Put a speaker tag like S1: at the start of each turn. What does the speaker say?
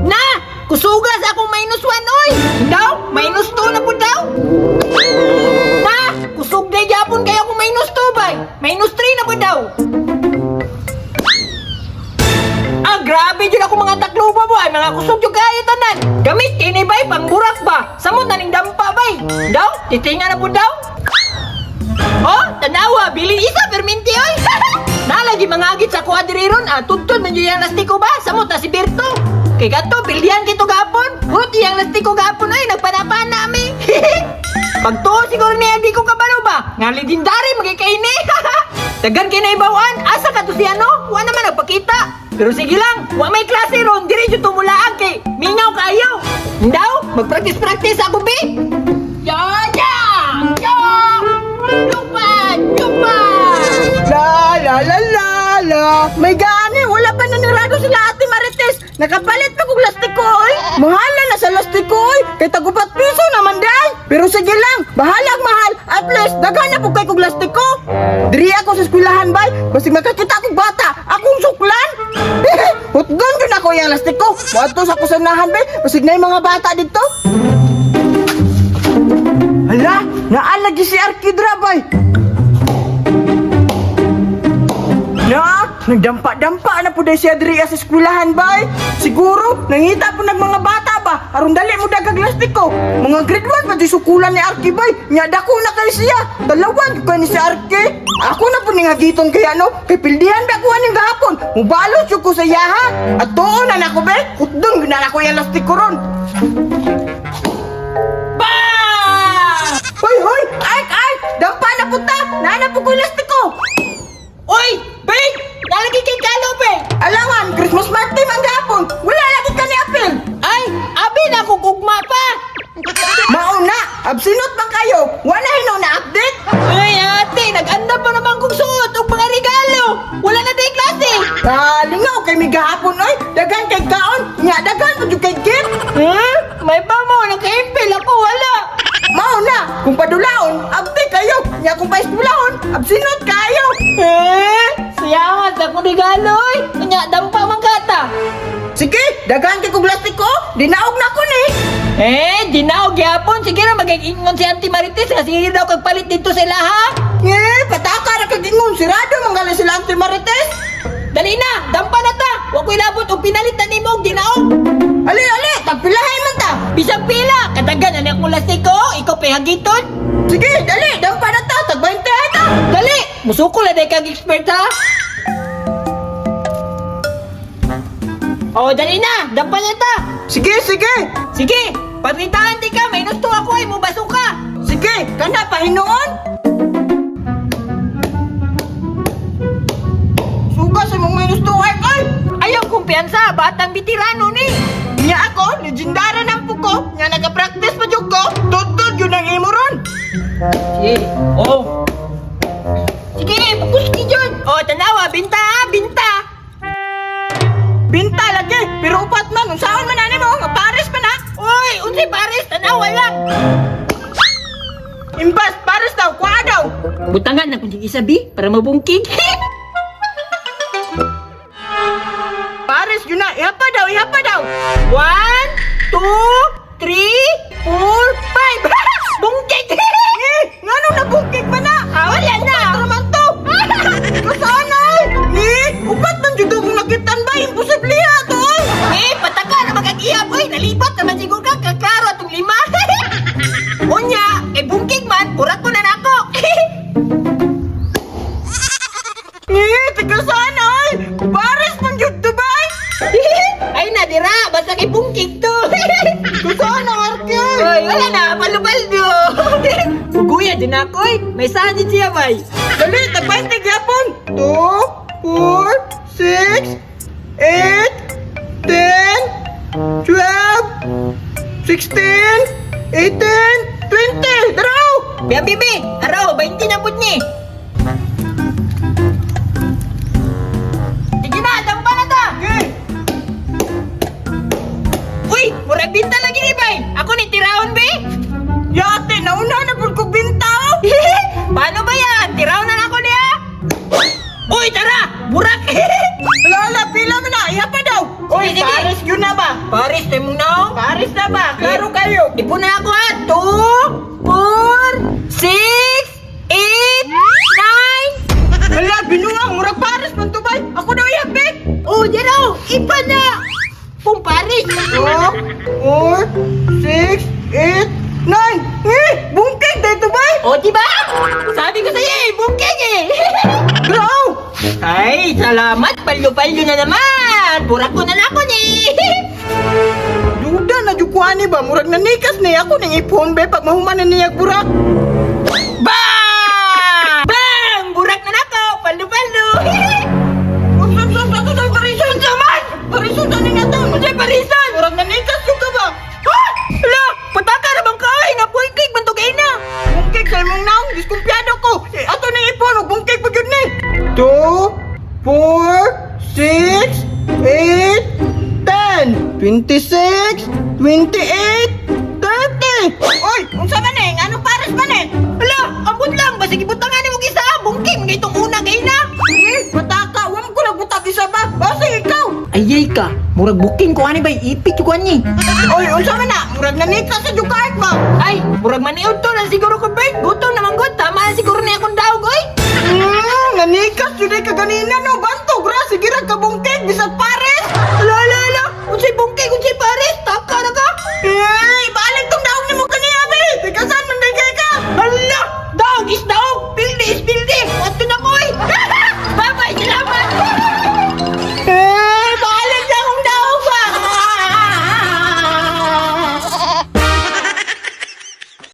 S1: Na! Kusuga sa akong -1, oy! Daw, -2 na po daw! Na! Kusog na gyapon kayo akong -2, bay! -3 na po daw! Ah, grabe dyan ako mga takluba mo ay mga kusog yung kayo tanan. Gamit kini bay, pangburak ba? Samot na ning dampa bay. Daw, titinga na po daw. Oh, tanawa, bilin isa perminti oy. Nalagi mga agit sa kuha diri ron, ah, tudtod man yun yung lastiko ba? Samot na si Berto. Kay kato, pildihan kito gapon. Hut iyang lastiko gapon oy, nagpanapana mi. Pagtuo siguro niya di ko kabalo ba? Nga legendary magikaini. Dagan kay naibawan, asa ka to si ano? Wa naman nagpakita. Pero sige lang, wa may klase ron, diri jud tumulaan kay mingaw kayo. Daw, magpractice-practice ako bi. Ya ya! Ya! Lupan! Lupan!
S2: La la la la la. May gani, wala pa nanirado sila Ate Marites. Nakapalit pa kong lastiko oy. Mahala na sa lastiko oy. Kay tagupat piso naman day. Pero sige lang, bahala ang mahal. At least daghan na po kay kong lastiko. Diri ako sa eskwelahan bay, basig makakita akong bata, akong suklan. Hutgon jud ako yang lastiko. Moadto sa kusanahan bay, basig na mga bata dito. Hala, naa lagi si Arkidra bay. Na, nagdampa-dampa na po dahil siya diri sa eskwelahan bay. Siguro, nangita po nag mga bata ba? Aron dali mo dagag lastiko. Mga grade 1 pa di sukulan ni Arki bay. Nya dako na kay siya. Dalawan ko ni si Arki. Ako na po ning hagiton kay ano, kay pildihan ba ko aning gahapon. Mubalot jud ko sa iyaha. At tuon na nako be. Hutdon gyud na nako yang lastiko ron.
S1: Ba!
S2: Hoy hoy, ay ay, dampa na po ta. Naa na po ko lastiko.
S1: Oy, babe! Nalagi kay kalo, babe!
S2: Alangan, Christmas party man gahapon. Wala lagi ka ni Apil.
S1: Ay, abi na ako gugma pa!
S2: Mauna, absinot man kayo. Wala hinaw na update.
S1: Ay, ate, nag-anda pa naman kong suot og mga regalo. Wala na day klase.
S2: Kalingaw kay mi gahapon oy. Daghan kay kaon, nya daghan pa jud kay gift.
S1: Hmm? May pa mo, nakaipil ako, wala.
S2: Mauna, kung padulaon, abdi kayo. Nya kung paeskwelahon, absinot kayo.
S1: Eh, salamat sa akong regalo, oy. Nya, dampa man kata.
S2: Sige, daghan kay kog lastiko. Dinaog na ko ni.
S1: Eh, dinaog gyapon. Sige ra, mag-ingon si Auntie Marites. Nga sige daw kagpalit dito sa ilaha.
S2: Eh, pataka ra kag ingon sirado mangala sila Auntie Marites.
S1: Dali na, dampa na ta. Wa ko'y labot og pinalit na nimo og dinaog.
S2: Ali ali, tagpilahay man ta.
S1: Bisag pila, kadagan na akong lastiko, ikaw pahagiton.
S2: Sige, dali, dampa na ta, tag 20 ta.
S1: Dali, musuko la day kag expert ha. Oh, dali na, dampa na ta.
S2: Sige, sige.
S1: Sige, patintahan di ka, may gusto ako ay mubaso ka.
S2: Sige, kana pahinuon. Suga sa mong -2 ay ay.
S1: Ayaw kumpiyansa, batang bitirano ni.
S2: Nya ako, legendara ng puko, nya nagapractice pa jud ko. Tudtod yun ang imo ron.
S1: Sige, oh. Sige, pukuski dyan. Oh, tanawa, binta ha, binta.
S2: Binta lagi, pero upat man, unsaon man ani mo, nga pares pa na.
S1: Uy, unsay pares, tanawa lang.
S2: Imbas, pares daw, kuha daw.
S1: Butangan na kung isa bi para mabungking.
S2: Pares yun na, iha pa daw, iha pa daw.
S1: 1, 2, 3, 4, 5. Bungking!
S2: Eh, ngano nabungkig man na?
S1: Ah, wala na.
S2: Upat naman to. Kasaan ay? Eh, upat man jud akong nakitan ba? Imposible ha to ay.
S1: Eh, pataka na magag-ihap. Uy, nalipat naman siguro ka. Kaklaro atong lima. Unya, eh bungking man, kurat ko na nako.
S2: Eh, taga saan ay? Pares man jud to ba?
S1: Ay na, dira. Basta kay bungking to.
S2: Kasaan ang arke?
S1: Uy, wala na. Palubaldo. Uguya din ako eh. May saan din siya, bay.
S2: Dali, tag 20 gyapon. 2, 4, 6, 8, 10, 12, 16, 18, 20. Daraw!
S1: Biya, bibi. Araw, 20 na pud ni. Sige na, dampa na ta.
S2: Okay.
S1: Uy, murag binta lagi ni bay. Ako ni tiraon be.
S2: Yate, nauna na pud kog bintaw.
S1: Paano ba yan? Tiraon na ako niya. Uy, tara! Burak!
S2: Ala, ala, pila man na. Iha pa daw.
S1: Uy,
S2: Uy,
S1: sige.
S2: pares
S1: Paris na imong naong.
S2: Paris na ba? Klaro kayo.
S1: Ipon na ako ha. 2, 4, 6, 8, 9.
S2: Hala, binuang, murag Paris man to bay. Ako daw ihapit.
S1: Oh, yan oh. Ipa na. Pung Paris.
S2: 2, 4, 6, 8, 9. Eh, bungkig dito bay.
S1: Oh, di ba? Sabi ko sa'yo eh, bungking eh.
S2: Bro!
S1: Ay, salamat. Palyo-palyo na naman. Burak ko na lang ako ni.
S2: Duda na jud ko ani ba murag nanikas ni ako ning ipon be pag mahuman na niya burak.
S1: Bang! Bang! Burak na nako. Palyo-palyo.
S2: Unsa sa sa sa parison sa man? Parison sa ning ato.
S1: Unsay parison?
S2: Murag nanikas jud ka ba?
S1: Ha? Hala, pataka ra bang kaay nga bungkig man to kay na.
S2: Bungkig sa imong naong diskumpiyado ko. Eh, ato ning ipon og bungkig pa gyud ni. 2 4 6 8 10 26 28 30. Oy, unsa man eh? Ngano pares man eh?
S1: Hala, ambot lang basig ibutangan nimo gisa, bungking mga itong una kay na.
S2: Eh, pataka, wa man ko nagbutag isa ba? Basta ikaw.
S1: Ayay ka, murag booking ko ani bay ipit ko ani.
S2: Oy, unsa man na? Murag nanika sa jukart ba?
S1: Ay, murag maniud to lang siguro ko bay. Gutom naman gud, tama na siguro ni akong daog oy.
S2: Nanikas jud ka ganina no. Bantog ra sige ra ka bungkig bisag.